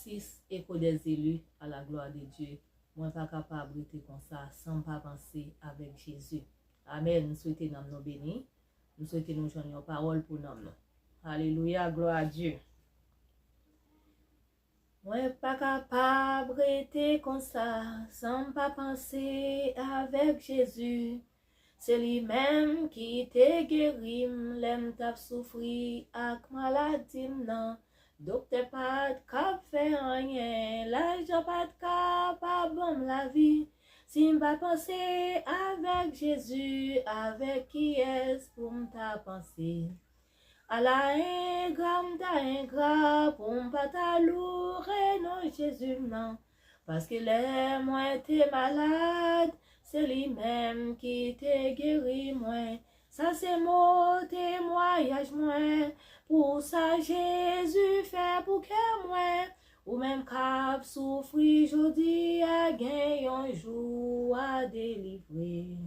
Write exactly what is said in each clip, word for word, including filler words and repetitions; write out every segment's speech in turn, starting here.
Sis, Echo des élus, à la gloire de Dieu. Mwen pa kapab rete konsa san m pa panse avèk Jezi. Amèn. M swete nanm nou beni. M swete nou jwenn yon pawòl pou nanm nou. Alelouya, glwa a Dye. Mwen pa kapab rete konsa san m pa panse avèk Jezi. Se li menm ki te geri m lè m t ap soufri ak maladi m nan. Doktè pa t kab fè anyen, lajan pa t kapab ban m lavi. Si m pa panse avèk Jezi, avèk kiyès pou m ta panse? Ala engra m ta engra pou m pa ta loure non Jezi m nan. Paske lè mwen te malad, se li menm ki te geri mwen. Sa se mo temwayaj mwen pou sa Jezi fè pou kè mwen. Ou menm k ap soufri jodi a, gen yon jou w a delivre.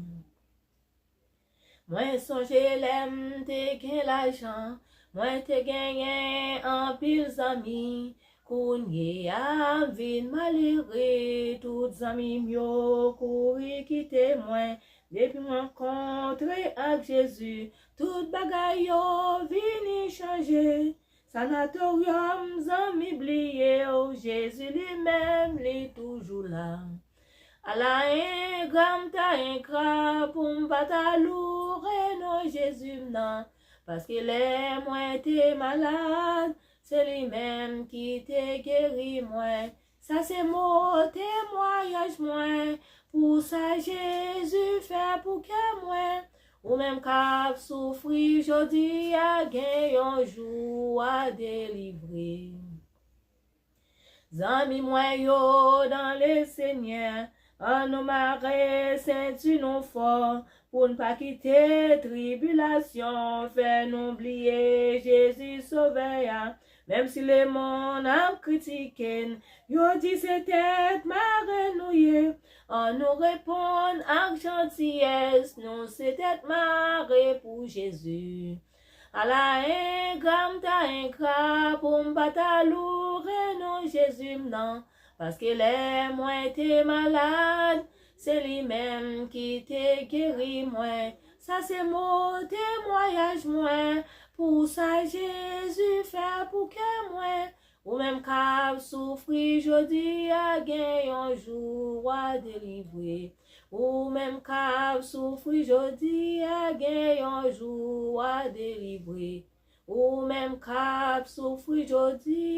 Mwen sonje lè m te gen lajan, mwen te genyen anpil zanmi. Kounye a m vin malere, tout zanmi m yo kouri kite mwen. Depi m rankontre ak Jezi, tout bagay yo vini chanje. Sanatoryòm, zanmi, bliye w, Jezi li menm, li toujou la. Ala engra m ta engra pou m pa ta loure non Jezi m nan. Paske lè mwen te malad, se li menm ki te geri mwen. Sa se mo temwayaj mwen pou sa Jezi fè pou kè mwen. Ou menm k ap soufri jodi a, gen yon jou w a delivre. Zanmi mwen yo dans le Seigneur, ann nou mare senti nou fò, pou n pa kite tribilasyon fè nou bliye Jezi Sovè a. Menm si lemonn ap kritike n, yo di se tèt mare nou ye, ann nou reponn ak jantiyès, nou se tèt mare pou Jezi. Ala engra m ta engra pou m pa ta loure non Jezi m nan. Paske lè mwen te malad, se li menm ki te geri mwen. Sa se mo temwayaj mwen pou sa Jezi fè pou kè mwen. Ou menm k ap soufri jodi a, gen yon jou w a delivre. Ou menm k ap soufri jodi a, gen yon jou w a delivre. Ou menm k ap soufri jodi